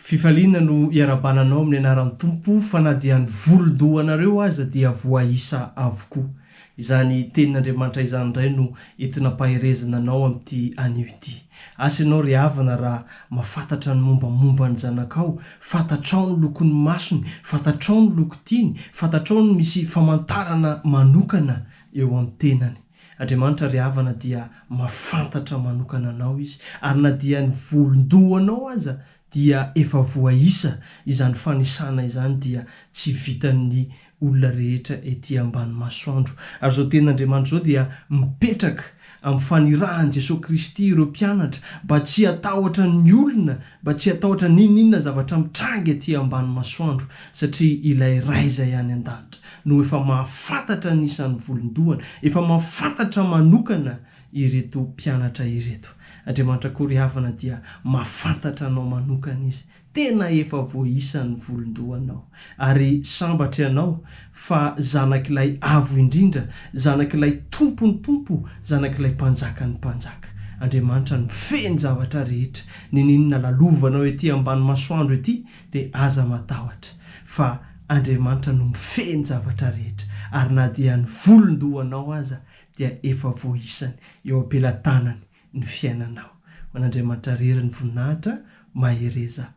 Fifaliana no iarahabana anao amin'ny anaran'ny Tompo fa na dia ny volon-dohanareo aza dia voaisa avokoa. Izany tenin'Andriamanitra izany indray no entina ampaherezana anao amin'ity anio ity. Asa ianao ry havana raha mahafantatra ny mombamomba ny zanakao, fantatrao ny lokon'ny masony, fantatrao ny loko tiany, fantatrao ny misy famantarana manokana eo amin'ny tenany. Andriamanitra ry havana dia mahafantatra manokana anao Izy, ary na dia ny volon-dohanao aza dia efa voaisa, izany fanisana izany dia tsy vitan'ny olona rehetra ety ambany masoandro. Ary izao tenin'Andriamanitra izao dia mipetraka amin'ny fanirahan'i Jesoa Kristy ireo mpianatra mba tsy hatahotra ny olona, mba tsy hatahotra n'inon'inona zavatra mitranga ety ambany masoandro, satria ilay Ray izay any an-danitra no efa mahafantatra ny isan'ny volon-dohany, efa mahafantatra manokana ireto mpianatra ireto. Andriamanitra koa ry havana dia mahafantatra anao manokana Izy. Tena efa voaisa ny volon-dohanao. Ary sambatra ianao fa zanak'ilay Avo Indrindra, zanak'ilay Tompon'ny tompo, zanak'ilay Mpanjakan'ny mpanjaka. Andriamanitra no mifehy ny zavatra rehetra. N'inon'inona lalovanao ety ambany masoandro ety dia aza matahotra fa Andriamanitra no mifehy ny zavatra rehetra. Ary na dia ny volon-dohanao aza dia efa voaisany eo am-pelatanany ny fiainanao. Ho an'Andriamanitra rery ny voninahitra, mahereza.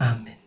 Amen.